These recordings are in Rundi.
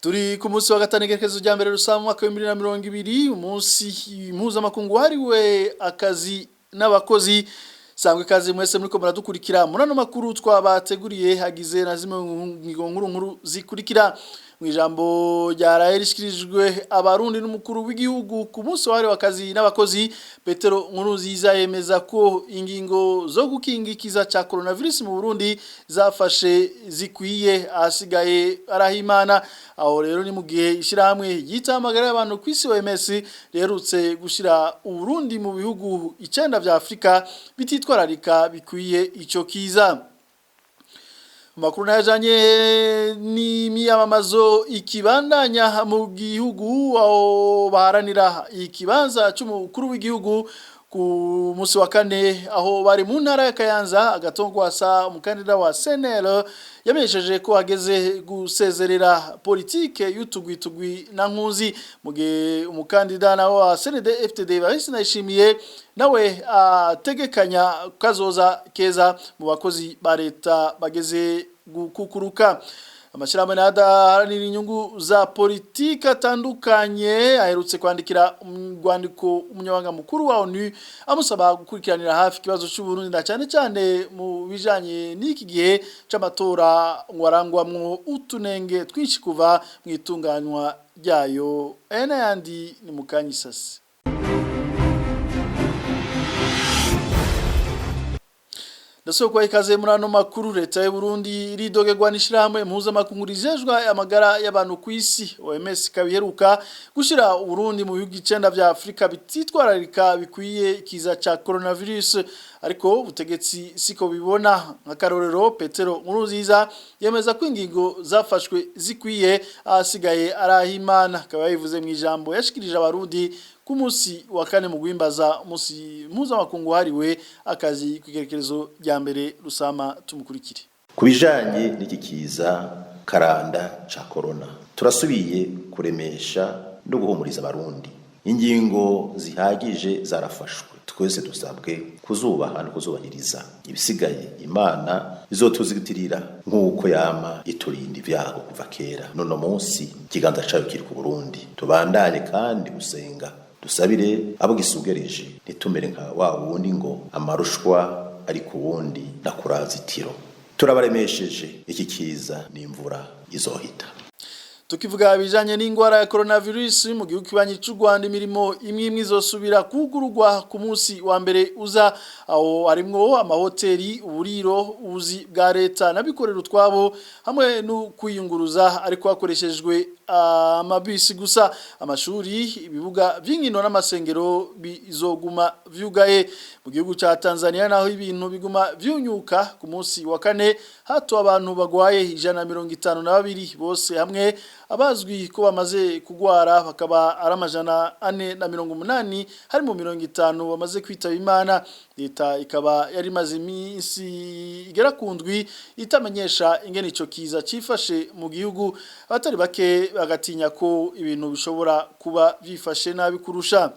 Turi ku munsi wa gatanu, igerekezo rya mbere rusange, umwaka wa 2020, umunsi mpuzamakungu wahariwe akazi n'abakozi. Sangwe ikaze mwese muriko muradukurikira muri ano makuru twabateguriye, hagize na zimwe mu ngingo nkuru nkuru zikurikira. Mu ijambo ryaraye rishikirijwe Abarundi n'umukuru w'igihugu ku munsi wahariwe akazi n'abakozi, Petero Nkurunziza yemeza ko ingingo zo gukingikiza ca coronavirus mu Burundi zafashe zikwiye, ahasigaye arahimana. Aho rero ni mu gihe ishyirahamwe ryita amagara y'abantu ku isi, OMS, riherutse gushira Uburundi mu bihugu 9 vya Afrika bititwararika bikwiye ico kiza. Makuru najanye n'imyamamazo ikibandanya mu gihugu, aho baharanira ikibanza c'umukuru w'igihugu. Ku munsi wa kane, aho bari mu ntara ya Kayanza, Agathon Rwasa, umukandida wa CNL, yamenyesheje ko hageze gusezerera politike y'utugwitugwi na nkuzi, mu gihe umukandida nawe wa CNDD FDD, Evariste Ndayishimiye, nawe ategekanya kazoza keza mu bakozi ba leta bageze gukukuruka. Amashyirahamwe n'adaharanira inyungu za politiki atandukanye aherutse kwandikira urwandiko umunyamabanga mukuru wa ONU, amusaba gukurikiranira hafi ikibazo cy'u Burundi, na cyane cyane mu bijanye n'iki gihe c'amatora ngo arangwamwo utunenge twinshi kuva mu itunganywa ryayo. Aya n'ayandi ni mu kanyisasi. Ndasoko ikaze muri ano makuru. Leta y'u Burundi iridogerwa n'ishirahamwe mpuzamakungu rijejwe amagara y'abantu ku isi, OMS, kabiheruka gushira Burundi mu bihugu 9 vya Afrika bititwararika bikwiye ikiza ca coronavirus, ariko ubutegetsi siko bibona. Nka Petero Nkurunziza yemeza ko ingingo zafashwe zikwiye, ahasigaye arahimana. Akaba yabivuze mu ijambo yashikirije Abarundi ku munsi wa kane mu guhimbaza umunsi mpuzamakungu wahariwe akazi ku igerekerezo rya mbere Rusama. Tumukurikire. Ku bijanye n'iki kiza karanda ca corona, turasubiye kuremesha no guhumuriza Abarundi: ingingo zihagije zarafashwe, twese dusabwe kuzubaha no kuzubahiriza. Ibisigaye Imana izotuzitirira nk'uko yama iturinda ivyago kuva kera. None munsi ikiganza cayo kiri ku Burundi. Tubandanye kandi gusenga, dusabire abo gisugereje, ntitumere nka wa wundi ngo amarushwa ari ku wundi na kurazitiro. Turabaremesheje, iki kiza n'imvura izohita. Tukivuga ibijanye n'ingwara ya coronavirus, mu gihugu kibanyi c'u Rwanda imirimo imwe imwe izosubira kugururwa ku munsi wa mbere uza. Aho harimwo amahoteli, uburiro, ubuzi bwa leta n'abikorera utwabo, hamwe no kwiyunguruza ariko hakoreshejwe amabisi gusa. Amashuri, ibibuga vy'inkino n'amasengero bizoguma vyugaye. Mu gihugu ca Tanzania naho ibintu biguma vyunyuka. Ku munsi wa kane hato abantu bagwaye 152 bose hamwe, abazwi ko bamaze kugwara bakaba ari 480, harimo 50 bamaze kwitaba Imana. Leta ikaba yari imaze iminsi igera ku 7 itamenyesha ingene ico kiza cifashe mu gihugu, abatari bake bagatinya ko ibintu bishobora kuba vyifashe nabi kurusha.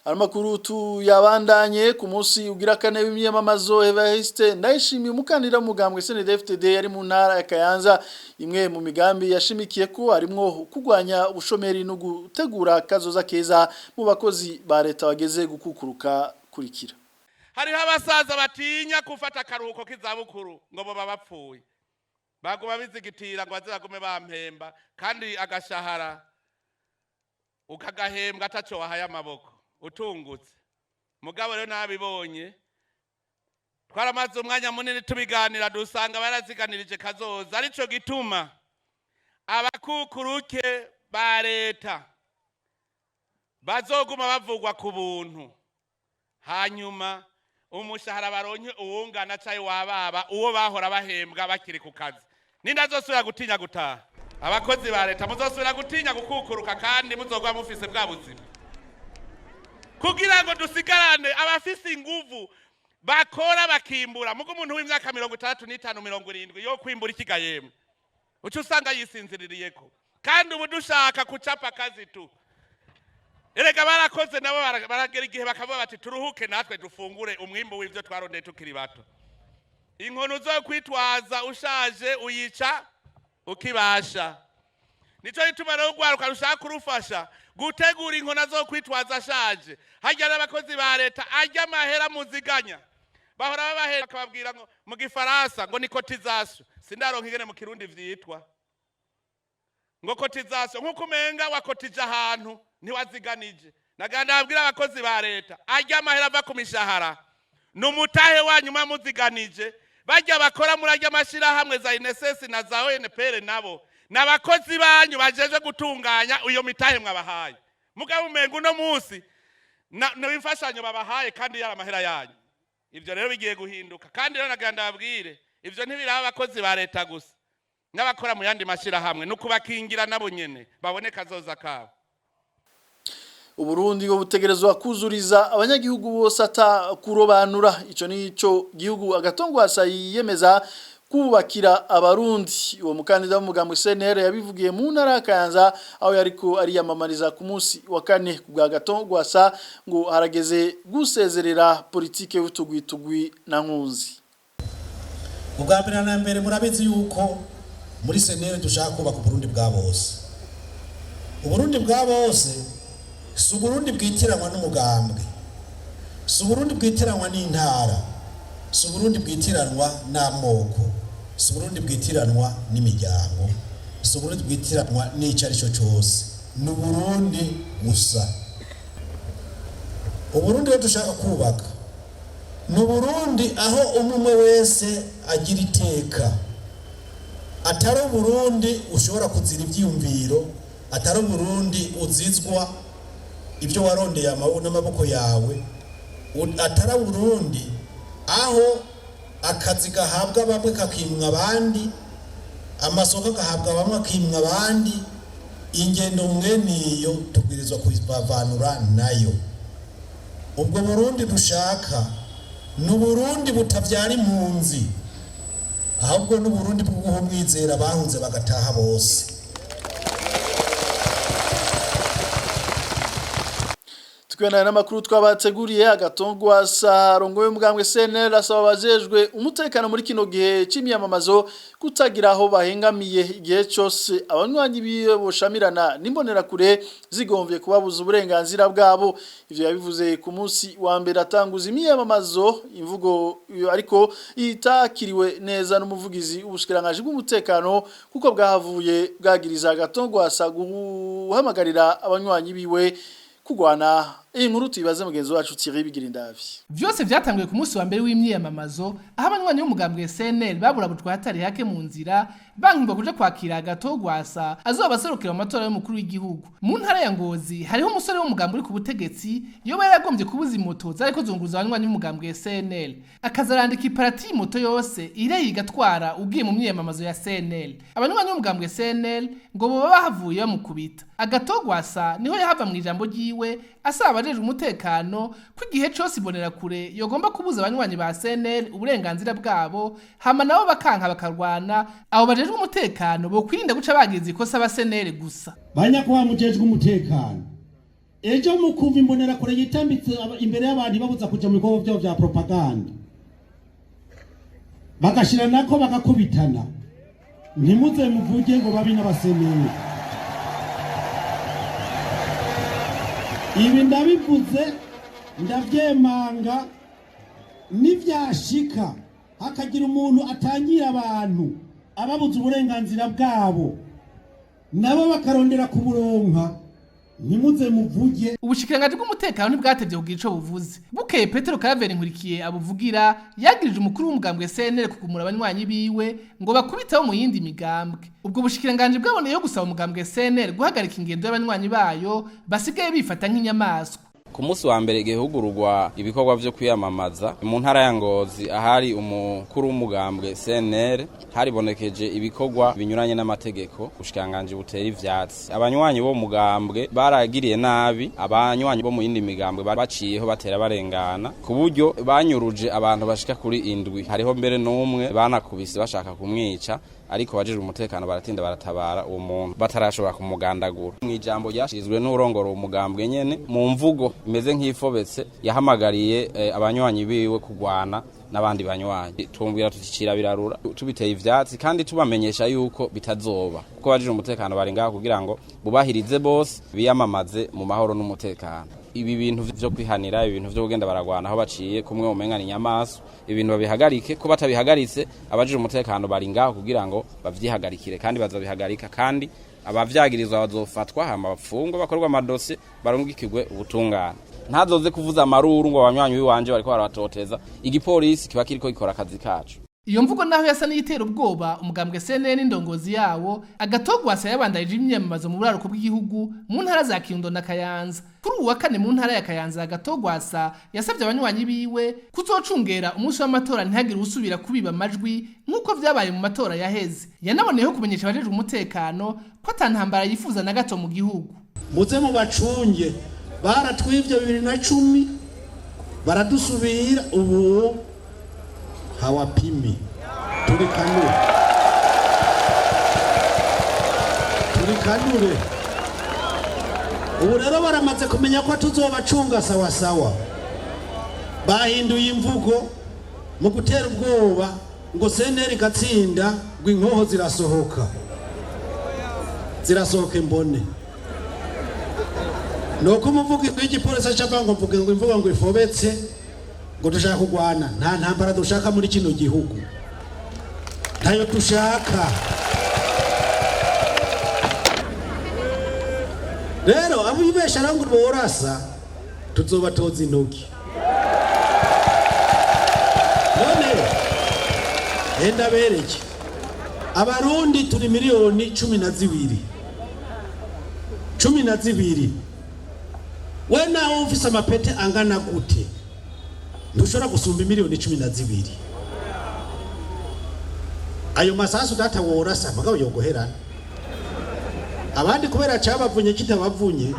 Amakuru tuyabandanye. Ku munsi ugira kane w'imyamamazo, Evariste Ndayishimiye, umukandida w'umugambwe CNDD-FDD, yari mu ntara ya Kayanza. Imwe mu migambi yashimikiye ko harimwo kurwanya ubushomeri no gutegura kazoza keza mu bakozi ba leta bageze gukukuruka. Kurikira. Hariho abasaza batinya gufata akaruhuko k'izabukuru ngo boba bapfuye, baguma bizigitira ngo baze bagume bampemba, kandi agashahara ukagahembwa ataco wahaye amaboko utungutse. Mugabo rero nabibonye, twaramaze umwanya munini tubiganira, dusanga baraziganirije kazoza. Arico gituma abakukuruke ba leta bazoguma bavugwa ku buntu, hanyuma umushahara baronke uwungana cayo wababa uwo bahora bahembwa bakiri ku kazi. Nindazosubira gutinya gutaha? Abakozi ba leta muzosubira gutinya gukukuruka kandi muzogwa mufise bwa buzima, kugira ngo dusigarane abafise inguvu bakora bakimbura. Mugo umuntu w'imyaka 65, 70 yo kwimbura ikiga yemwe, uca usanga yisinziririyeko. Kandi ubu dushaka kucapa akazi tu. Erega barakoze nabo, baragera igihe bakavuga bati: "Turuhuke natwe dufungure umwimbu w'ivyo twarondeye tukiri bato." Inkono zo kwitwaza ushaje uyica ukibasha. Nico gituma rero urwaruka rushaka kurufasha gutegura inkona zo kwitwaza ashaje. Harya n'abakozi ba leta arya amahera muziganya bahora babahera bakababwira ngo mu gifaransa ngo ni cotisation, sindaronka ingene mu kirundi vyitwa ngo cotisation, nk'uko umenga wakotije ahantu ntiwaziganije. Naganda babwira abakozi ba leta arya amahera ava ku mishahara ni umutahe wanyu muziganije. Bajya bakora muri arya mashyirahamwe za INSS na za ONPR, nabo ni abakozi banyu bajeje gutunganya iyo mitahe mwabahaye. Mugabo umenga uno munsi na imfashanyo babahaye kandi yari amahera yanyu. Ibyo rero bigiye guhinduka. Kandi rero naganda babwire, ibyo ntibiraba abakozi ba leta gusa, n'abakora mu yandi mashyirahamwe, ni ukubakingira nabo nyene babone kazoza kabo. Uburundi ngo butegerezwa kuzuriza abanyagihugu bose ata kurobanura. Ico nico gihugu Agathon Rwasa yiyemeza kubakira abarundi. Uwo mukandida w'umugambwe CNL yabivugiye mu ntara ya Kayanza, aho yariko ariyamamariza ku munsi wa kane. Ku bwa Agathon Rwasa, ngo harageze gusezerera politike y'utugwitugwi na nkunzi. Ubwa mbere na mbere, murabizi yuko muri CNL dushaka kubaka Uburundi bwa bose. Uburundi bwa bose si Uburundi bwitiranwa n'umugambwe, si Uburundi bwitiranwa n'intara, si Uburundi bwitiranwa n'amoko, si Uburundi bwitiranwa n'imiryango, si Uburundi bwitiranwa n'icyo ari cyo cyose. Ni Uburundi gusa. Uburundi rero dushaka kubaka ni Uburundi aho umwe umwe wese agira iteka, atari Uburundi ushobora kuzira ibyiyumviro, atari Uburundi uzizwa ibyo warondeye n'amaboko yawe, atari Uburundi aho akazi gahabwa bamwe kakimwa abandi, amasoko agahabwa bamwe akimwa abandi. Ingendo mwene iyo tubwirizwa kubavanura nayo. Ubwo Burundi dushaka ni Uburundi butabyara impunzi, ahubwo ni Uburundi bwo guha umwizera bahunze bagataha bose. Tukibandanya n'amakuru twabateguriye, Agathon Rwasa arongoye umugambwe CNL asaba abajejwe umutekano muri kino gihe c'imyamamazo kutagira aho bahengamiye igihe cose abanywanyi biwe boshamirana n'imbonerakure zigomvye kubabuza uburenganzira bwabo. Ivyo yabivuze ku munsi wa mbere atanguza imyamamazo, imvugo iyo ariko itakiriwe neza n'umuvugizi w'ubushikiranganji bw'umutekano, kuko bwahavuye bwagiriza Agathon Rwasa guhamagarira abanywanyi biwe kugwana. Iyi nkuru tuyibaze mugenzi wacu Thierry Bigirindavi. Vyose vyatanguye ku munsi wa mbere w'imyiyamamazo, aho abanywanyi b'umugambwe CNL baburabujwe hatari hake mu nzira, bankirwa kuja kwakira Agathon Rwasa azoba aserukira mu matora y'umukuru w'igihugu. Mu ntara ya Ngozi hariho umusore w'umugambwe uri ku butegetsi yoba yaragombye kubuza imoto zariko zunguruza abanywanyi b'umugambwe CNL, akazarandika iparati y'imoto yose ireye igatwara ugiye mu myiyamamazo ya CNL. Abanywanyi b'umugambwe CNL ngo boba bahavuye bamukubita. Agathon Rwasa niho yahava mu ijambo ryiwe asaba abajejwe umutekano ko igihe cose imbonerakure yogomba kubuza abanywanyi ba CNL uburenganzira bwabo, hama nabo bakanka bakarwana, abo bajejwe umutekano bokwirinda guca bagize ikosa ba CNL gusa. Banyakubaha mujejwe umutekano, ejo mukumva imbonerakure yitambitse imbere y'abantu babuza kuja mu bikorwa vyabo vya propaganda, bagashiranako bagakubitana, ntimuze muvuge ngo babi n'abaseneri. Ibi ndabivuze ndavyemanga, nivyashika hakagira umuntu atangira abantu ababuza uburenganzira bwabo, nabo bakarondera kuburonka, ntimuze muvuge. Ubushikiranganji bw'umutekano ntibwatevye kugira ico buvuze. Bukeye, Petero Karaveri Nkurikiye abuvugira yagirije umukuru w'umugambwe CNL kugumura abanywanyi biwe ngo bakubiteho mu yindi migambwe. Ubwo bushikiranganji bwaboneyeho gusaba umugambwe CNL guhagarika ingendo y'abanywanyi bayo basigaye bifata nk'inyamaswa. Ku munsi wa mbere igihe hugururwa ibikorwa vyo kwiyamamaza mu ntara ya Ngozi, ahari umukuru w'umugambwe CNL, haribonekeje ibikorwa binyuranye n'amategeko ubushikiranganji butera ivyatsi. Abanywanyi bo mugambwe baragiriye nabi abanywanyi bo mu yindi migambwe baciyeho batera barengana, ku buryo banyuruje abantu bashika kuri indwi. Hariho mbere n'umwe banakubise bashaka kumwica, ariko abajejwe umutekano baratinda baratabara uwo muntu batarashobora kumugandagura. Mu ijambo ryashirizwe n'urongora uwo mugambwe nyene, mu mvugo imeze nk'ifobetse, yahamagariye abanywanyi biwe kugwana. n'abandi banywanyi. Tumbwira tuticira birarura tubiteye ivyatsi kandi tubamenyesha yuko bitazoba, kuko bajije umutekano bari ngaho kugira ngo bubahirize bose biyamamaze mu mahoro n'umutekano. Ibi bintu vyo kwihanira, ibintu vyo kugenda baragwana aho baciye kumwe umenga ni inyamaswa, ibintu babihagarike. Ko batabihagaritse, abajije umutekano bari ngaho kugira ngo bavyihagarikire kandi bazobihagarika, kandi abavyagirizwa bazofatwa hama bapfungwe, bakorwa amadosiye, barungikirwe ubutungane. Ntazoze kuvuza amaruru ngo abanywanyi biwanje bariko barabatoteza, igipolisi kiba kiriko gikora akazi kacu. Iyo mvugo naho yasa n'iyitera ubwoba umugambwe CNL n'indongozi yawo, Agathon Rwasa yabandanije imyiyamamazo mu buraruko bw'igihugu mu ntara za Kirundo na Kayanza. Kuri uwu wa kane mu ntara ya Kayanza, Agathon Rwasa yasabye abanywanyi biwe kuzocungera umunsi w'amatora ntihagire usubira kubiba amajwi nk'uko vyabaye mu matora yaheze. Yanaboneyeho kumenyesha abajejwe umutekano ko ata ntambara yifuza na gato mu gihugu. Muze mubacunge, baratwivye 2010, baradusubira ubu, hawapimi turikanure, turikanure. Ubu rero baramaze kumenya ko tuzobacunga sawasawa, bahinduye imvugo mu gutera ubwoba ngo CNL igatsinda ngo inkoho zirasohoka, zirasohoka imbone. Nuko umuvugizi w'igipolisi aca ngo mvuge ngo imvugo ngo ifobetse, ngo dushaka kurwana. Nta ntambara dushaka muri kino gihugu, ntayo dushaka. Rero abo bibesha ngo borasa, tuzobatoza intoki. None enda bereke, Abarundi turi miliyoni 12, 12. We nawe ufise amapete angana gute, ntushobora gusumba miliyoni 12. Ayo masasu data worasa, mugabo yogoherana abandi kubera cabavunye kitabavunye,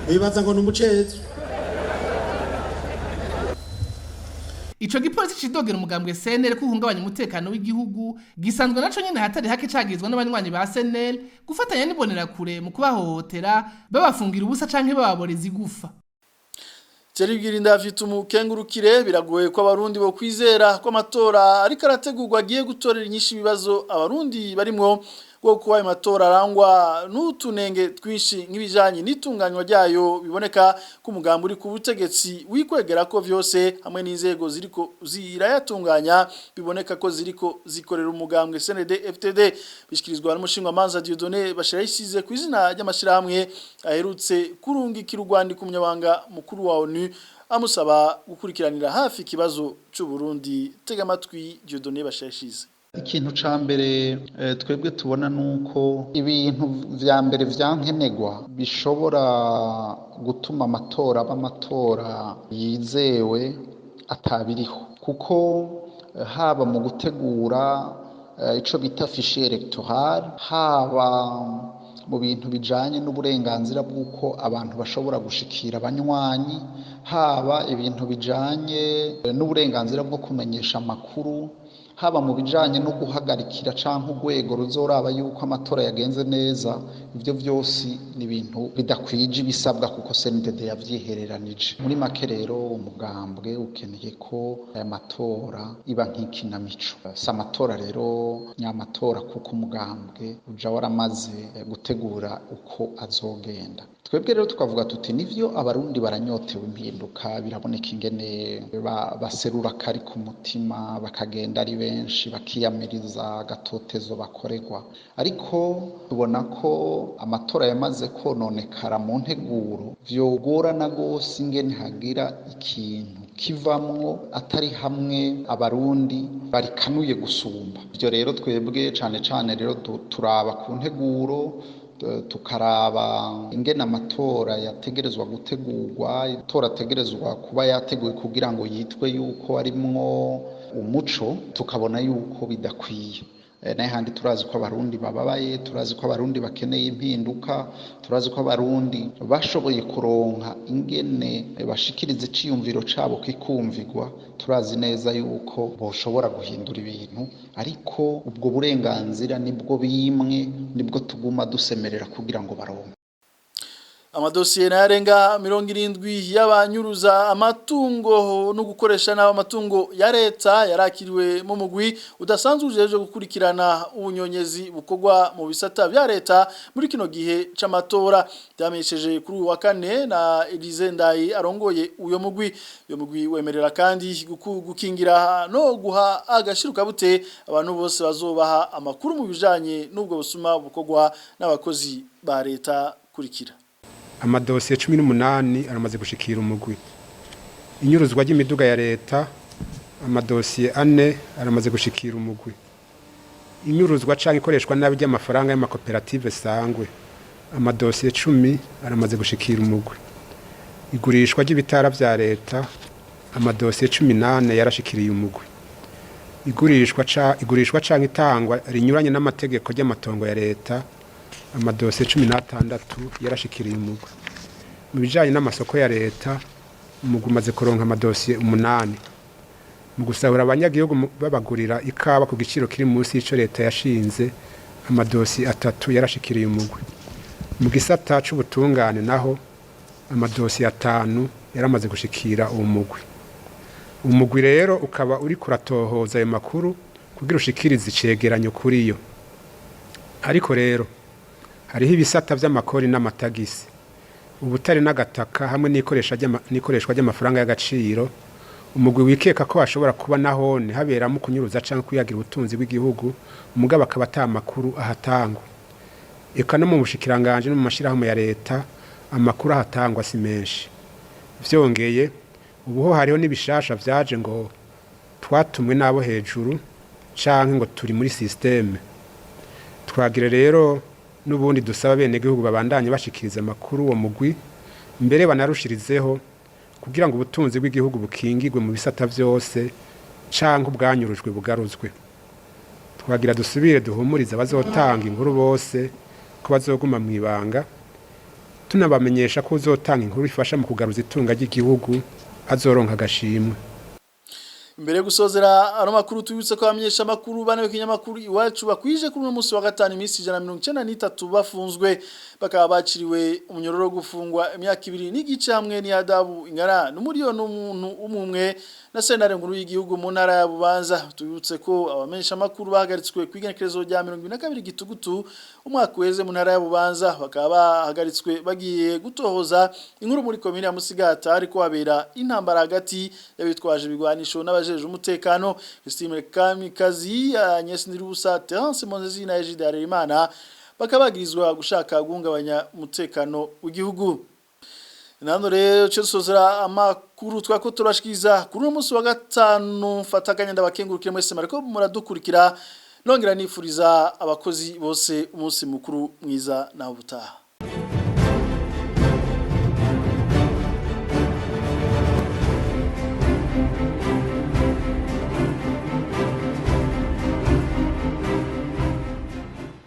bibaza ngo ni umucezo. Ico gipolisi cidogera umugambwe CNL ko uhungabanya umutekano w'igihugu gisanzwe naco nyene hatari hake cagirizwa n'abanywanyi ba CNL gufatanya n'Imbonerakure mu kubahohotera, babafungira ubusa canke bababoreza igufa. Teribwirinda afite umukengurukire. Biragoye ko Abarundi bo kwizera ko amatora ariko arategurwa agiye gutorera inyinshi ibibazo Abarundi barimwo, bwo kuba ayo matora arangwa n'utunenge twinshi nk'ibijanye n'itunganywa ryayo, biboneka ko umugambi uri ku butegetsi wikwegera ko vyose, hamwe n'inzego ziriko zirayatunganya biboneka ko ziriko zikorera umugambwe CNDD FDD. Bishikirizwa n'umushingwamanza Dieudonné Bashirayishize ku izina ry'amashirahamwe aherutse kurungikira urwandiko umunyabanga mukuru wa ONU amusaba gukurikiranira hafi ikibazo c'u Burundi. Tega amatwi Dieudonné Bashirayishize. Ikintu ca mbere twebwe tubona nuko ibintu vya mbere vyankenerwa bishobora gutuma amatora aba amatora yizewe atabiriho, kuko haba mu gutegura ico bita fichier électoral, haba mu bintu bijanye n'uburenganzira bw'uko abantu bashobora gushikira abanywanyi, haba ibintu bijanye n'uburenganzira bwo kumenyesha amakuru, haba mu bijanye no guhagarikira canke urwego ruzoraba yuko amatora yagenze neza, ivyo vyose ni ibintu bidakwije ibisabwa kuko CNDD yavyihereranije. Muri make rero, umugambwe ukeneye ko aya matora iba nk'ikinamico, si amatora rero nyamatora, kuko umugambwe uja waramaze gutegura uko azogenda. Twebwe rero tukavuga tuti nivyo, Abarundi baranyotewe impinduka, biraboneka ingene baserura kari ku mutima, bakagenda ari benshi bakiyamiriza agatotezo bakorerwa, ariko tubona ko amatora yamaze kononekara mu nteguro, vyogorana gose ingene hagira ikintu kivamwo atari hamwe Abarundi barikanuye gusumba. Ivyo rero twebwe cane cane rero turaba ku nteguro, tukaraba ingene amatora yategerezwa gutegurwa, itora ategerezwa kuba yateguwe kugira ngo yitwe yuko arimwo umuco, tukabona yuko bidakwiye. Naye handi turazi ko Abarundi bababaye, turazi ko Abarundi bakeneye impinduka, turazi ko Abarundi bashoboye kuronka ingene bashikiriza iciyumviro cabo kikumvigwa, turazi neza yuko boshobora guhindura ibintu, ariko ubwo burenganzira nibwo bimwe nibwo tuguma dusemerera kugira ngo baronke. Amadosiye nayarenga 70 y'abanyuruza amatungo no gukoresha nabi amatungo ya leta yarakiriwe mu mugwi udasanzwe ujeje gukurikirana ubunyonyezi bukorwa mu bisata vya leta muri kino gihe c'amatora. Byamenyesheje kuri uyu wa kane na Elise Ndayi arongoye uyo mugwi. Uyo mugwi wemerera kandi gukingira no guha agashiruka bute abantu bose bazobaha amakuru mu bijanye n'ubwo busuma bukorwa n'abakozi ba leta. Kurikira. Amadosiye 18 aramaze gushikira umugwi. Inyuruzwa ry'imiduga ya leta, amadosiye 4 aramaze gushikira umugwi. Inyuruzwa canke ikoreshwa nabi ry'amafaranga y'amakoperative sangwe, amadosiye 10 aramaze gushikira umugwi. Igurishwa ry'ibitara vya leta, amadosiye 18 yarashikiriye umugwi. Igurishwa canke itangwa rinyuranye n'amategeko ry'amatongo ya leta, amadosiye 16 yarashikiriye umugwi. Mu bijanye n'amasoko ya leta, umugwi umaze kuronka amadosiye 8. Mu gusahura abanyagihugu babagurira ikawa ku giciro kiri munsi y'ico leta yashinze, amadosiye 3 yarashikiriye umugwi. Mu gisata c'ubutungane naho, amadosiye 5 yaramaze gushikira uwo mugwi. Umugwi rero ukaba uri kuratohoza ayo makuru kugira ushikirize icegeranyo kuri yo. Ariko rero hariho ibisata vy'amakori n'amatagisi, ubutare n'agataka hamwe n'ikoreshwa ry'amafaranga y'agaciro. Umugwi wikeka ko hashobora kuba nahone haberamo kunyuruza canke kuyagira ubutunzi bw'igihugu, mugabo akaba ata makuru ahatangwa. Eka no mu bushikiranganje no mu mashirahamwe ya leta amakuru ahatangwa si menshi. Vyongeye ubuho hariho n'ibishasha vyaje ngo twatumwe n'abo hejuru canke ngo turi muri systeme. Twagire rero n'ubundi dusaba abenegihugu babandanye bashikiriza amakuru uwo mugwi, mbere banarushirizeho kugira ngo ubutunzi bw'igihugu bukingirwe mu bisata vyose canke ubwanyurujwe bugaruzwe. Twagira dusubire duhumurize abazotanga inkuru bose ko bazoguma mw'ibanga, tunabamenyesha ko uzotanga inkuru ifasha mu kugaruza itunga ry'igihugu azoronka agashimwe. Imbere yo gusozera ano makuru, tubibutse ko abamenyesha makuru bane b'ikinyamakuru Iwacu bakwije kuri uno munsi wa gatanu iminsi 193 bafunzwe, bakaba baciriwe umunyororo wo gufungwa imyaka 2 n'igice hamwe n'ihadabu ingana n'umuriyoni umuntu umwe na sentare nkuru y'igihugu mu ntara ya Bubanza. Tubibutse ko abamenyesha makuru bahagaritswe kw'igenekerezo rya 22 Gitugutu umwaka uheze mu ntara ya Bubanza, bakaba bahagaritswe bagiye gutohoza inkuru muri komine ya Musigata ariko habera intambara hagati y'abitwaje ibigwanisho n'abajeje umutekano. Christine Kamikazi, Agnes Ndirubusa, Terence Monzezi na Egide Harerimana bakaba bagirizwa gushaka guhungabanya umutekano w'igihugu. Nano rero cyo dusozera amakuru twako turashikiza kuri uno munsi wa gatanu. Mfatakanya ndabakengurukire mwese mariko muradukurikira, nongera nifuriza abakozi bose umunsi mukuru mwiza naho butaha.